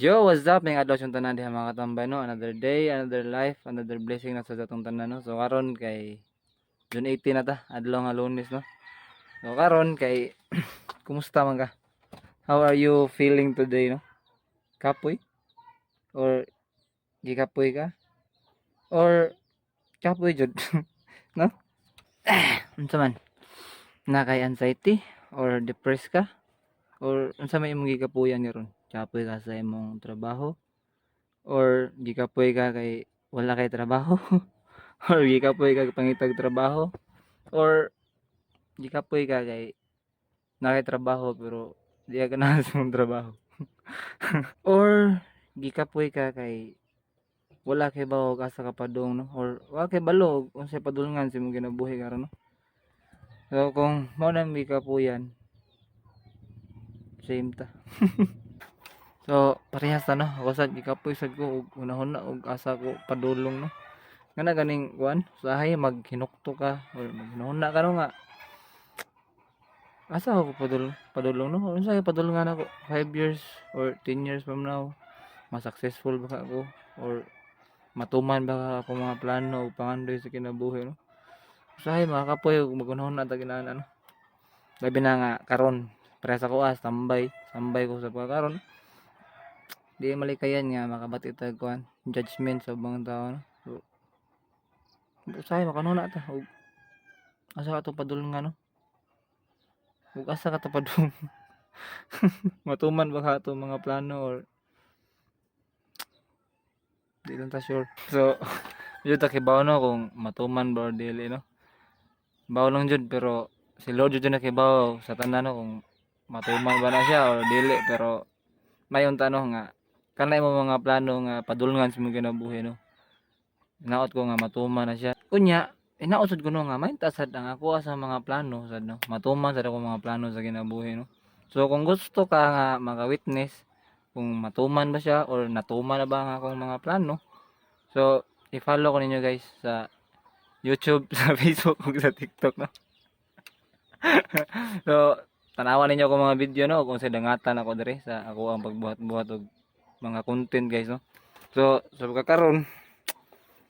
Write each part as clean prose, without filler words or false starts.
Yo, what's up? May adlaw siyang tanan diha, mga katambay, no. Another day, another life, another blessing na sa atong tanan, no. So karon kay June 18 na ta, adlaw nga Lunes, no. So karon kay kumusta man ka? How are you feeling today, no? Kapoy? Or gikapoy ka? Or kapoy jud, no? Unsa man? Na kay anxiety or depressed ka? Or unsa may imong gikapuyan karon? Kapoy ka sa imong trabaho? Or gikapoy ka kay wala kay trabaho? Or gikapoy ka pangitag trabaho? Or gikapoy ka kay naa kay trabaho pero di ka ganahan sa imong trabaho? Or gikapoy ka kay wala kay bawo asa ka padung, no? Or wala kay balo unsay padulngan sa imong kinabuhi karon, no? So kung mao na imong gikapuyan, same ta. So parehas ta, no. Ako sad gikapoy sad ko og hunahuna og asa ko padulong, no. Ngana ganing kuan, usahay maghinukto ka or maghinahuna ka, no, nga asa ako padulong, no? Unsa kay padulngan ako 5 years or 10 years from now? Ma-successful ba ka ako or matuman ba ka ako mga plano o pangandoy sa kinabuhi, no? Usahay makakapoy og maghunahuna ta ginaan, ano. Labi na nga karon parehas ako, tambay tambay ko sa pagkaron, di malikayan nga makabati tag kuan, judgment sa ubang tao, no. So usahay makanuna ta og asa ka to padulngan, no, ug asa ka to padung, matuman ba ka ato mga plano or di lang ta sure. So jud ta kibaw, no, kung matuman ba or dili, no. Bawo lang jud, pero si Lord jud na kibaw sa tanan, no, kung matuman ba na siya or dili. Pero mayon ta, no, nga kanay mo mga plano nga padulngan sa imong kinabuhi, no, hinaot ko nga matuman na siya. Unya hinaot sad ko, no, nga may sad ang ako sa mga plano sad, no, matuman sad ako mga plano sa kinabuhi, no. So kung gusto ka nga maka-witness kung matuman ba siya or natuman na ba ang akong mga plano, so i-follow ko ninyo, guys, sa YouTube, sa Facebook ug sa TikTok, no. So tanawan ninyo akong mga video, no, kung sa dangatan ako diri sa ako ang pagbuhat-buhat og mga content, guys, no. So sa pagkakaron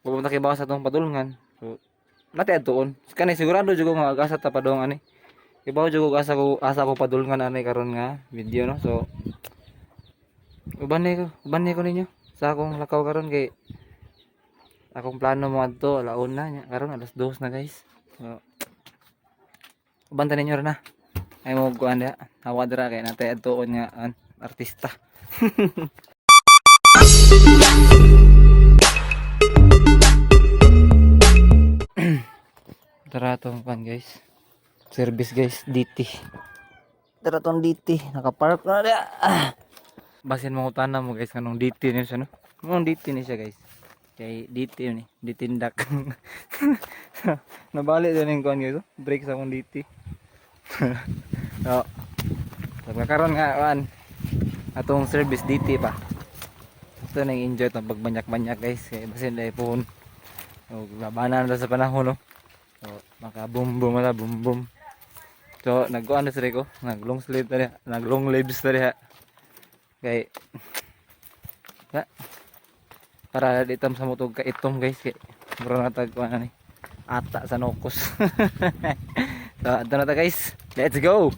pupunta kay sa atong padulngan. So nati adtuon kani, sigurado jud ko nga asa ta padung ani. Kibaw jud ko asa ko padulngan ani karon nga video, no. So uban ni ko ninyo sa akong lakaw karon kay akong plano mo adto alauna nya, karon alas 2 na, guys. So uban ta ninyo ra na ay mo kuan diha, hawa dira kay natay adtuon nga an, artista. Tara tong pan, guys. Service, guys, DT. Tara tong DT, nakapark na diha. Ah. Basin mo tanan mo, guys, kanong DT ni siya, no. Mong DT ni siya, guys. Kay DT yun eh, ditindak. Nabali din yung kuan, guys, oh. Brake sa akong DT. So, pagkakaroon nga kuan atong service DT pa. Ito nang enjoy itong pagbanyak-banyak, guys, kay basin dahil pohon. O labanan na sa panahon, no. So, maka boom boom na boom boom. So, nagkuan na sila ko, nag long sleeve na diha, nag long leaves na diha. Kay na, para di tam sa motog ka itom, guys, kay mura na tag kuan ani ata sa nokos. So, adto na ta, guys. Let's go.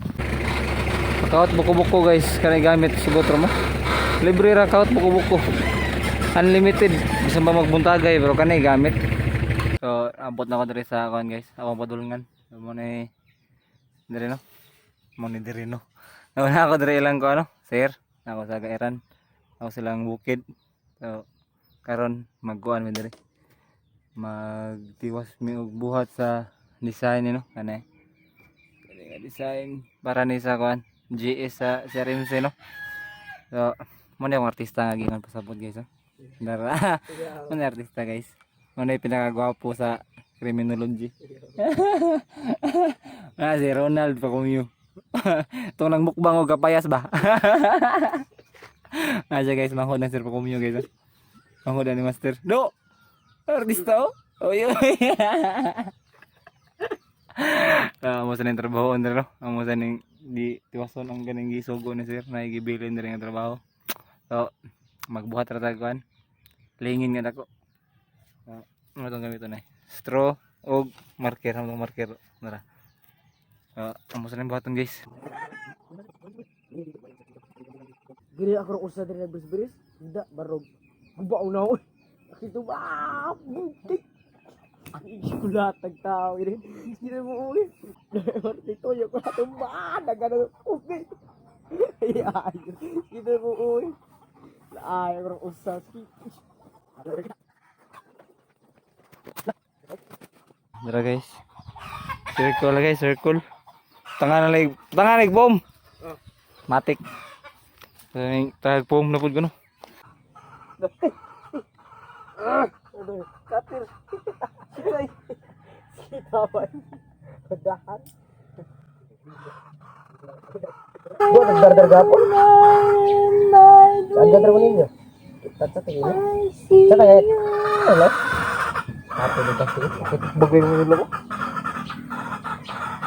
Kawat buko-buko, guys, kanay gamit sugot mo. Libre ra kawat buko-buko. Unlimited. Bisan pa magbuntagay pero kanay gamit. So, abot na ko diri sa kuan, guys. Akong padulngan. So, mo ni diri, no. Mo ni diri, no. Nauna ako diri ilang ko ano, sir. Ako sa Gairan. Ako silang bukid. So, karon magkuan mi diri. Magtiwas mi og buhat sa design ni, no, kanay. Kani nga design para ni sa kuan GS sa CRMC, no. So, mo ni akong artista nga gingon pasabot, guys, oh. Dara. Mo ni artista, guys. Mo ni pinakagwapo sa criminology. Ah, si Ronald Pacumio. Itong nagmukbang og kapayas ba? Ah, siya, guys, manghod na Sir Pacumio, guys, oh. Manghod na ni Master. No! Artista, oh. Oh, yun. Ah, mo sa ning trabaho under, no. Amo sa ning di tiwason ang ganing gisugo ni sir na gibilin diri nga trabaho. So, Magbuhat ra tag kuan. Lingin nga dako. Ano itong gamiton eh? Straw o marker, ano marker nara. Amo sa buhaton, guys. Giri ako ro usa diri nagbris-bris. Da barog. Guba na ako. Akito ba? Buntik. Ang kulatag tao ini. Hindi mo uwi. Dito yung kulatag ba? Nagano. Okay. Ay, ay. Hindi mo uwi. Ay, ako ro usa. Dara, guys. Circle, guys, circle. Tanga na like, tanga na bomb. Matik. Tag bomb na pud ko no. Katir. Sitay. Sitawan. Dahan. Bo, nagdardar gapon. Saan ka ko ninyo? Tatsa tingin niyo. Sa kaya, wala. Ato ni kasi. Bagay mo nila ko.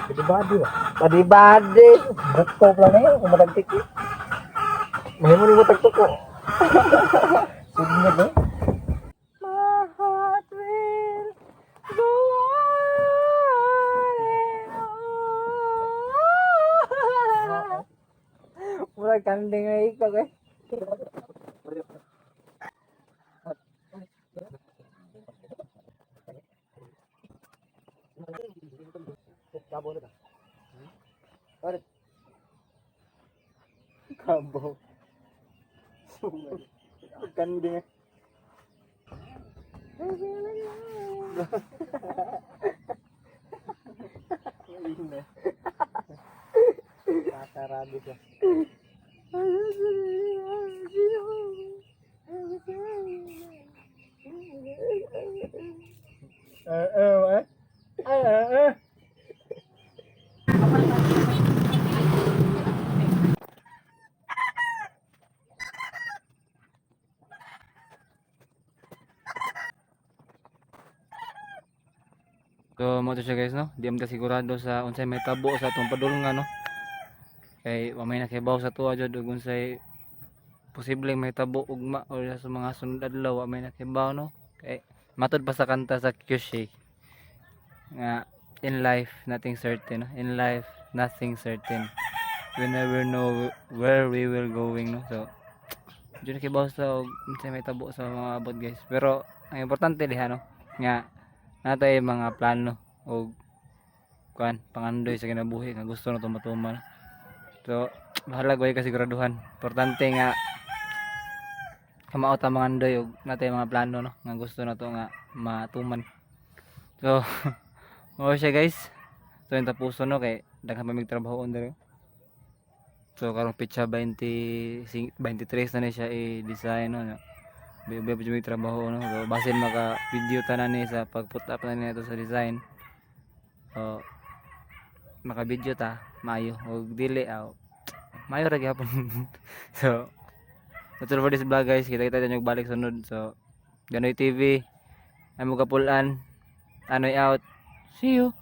Badi-badi ba? Badi-badi. Bukto lang na yun. Kung matagtik eh. Mahimo ni mo tagtok ko. Sige ba? My heart will go on and on. Murag kanding na ikaw eh. Kabo na ba? Ano? Kabo. Kanding eh. Nakarabi ka. Eh eh eh. Eh eh. So mo to siya, guys, no. Di man ka sigurado sa unsay may tabo sa atong padulngan, no. Kay wa may nakibaw sa tuwa jud ug unsay posibleng may tabo ugma o sa mga sunod adlaw, wa may nakibaw, no. Kay matod pa sa kanta sa Kyushay nga in life nothing certain, no? In life nothing certain, we never know where we will going, no. So jud nakibaw sa og unsay may tabo sa mga abot, guys, pero ang importante diha, no, nga natay mga plano og kuan pangandoy sa kinabuhi nga gusto na matuman. So bahala way kasiguraduhan, importante nga kamao ta mga andoy og natay mga plano, no, nga gusto na to nga matuman. So mao siya, guys. So yung tapuson, no, kay daghan pa mig trabaho diri. So karong petsa 20 23 na ni siya i-design, no. Ubi pa jud mig trabaho, no. So basin maka video tanan ni sa pag put up na ni ato sa design. So maka video ta maayo ug dili aw maayo ra gyapon. So that's all for this vlog, guys. Kita kita nyo balik sunod. So Ganoy TV ay mo kapulan. Anoy out. See you.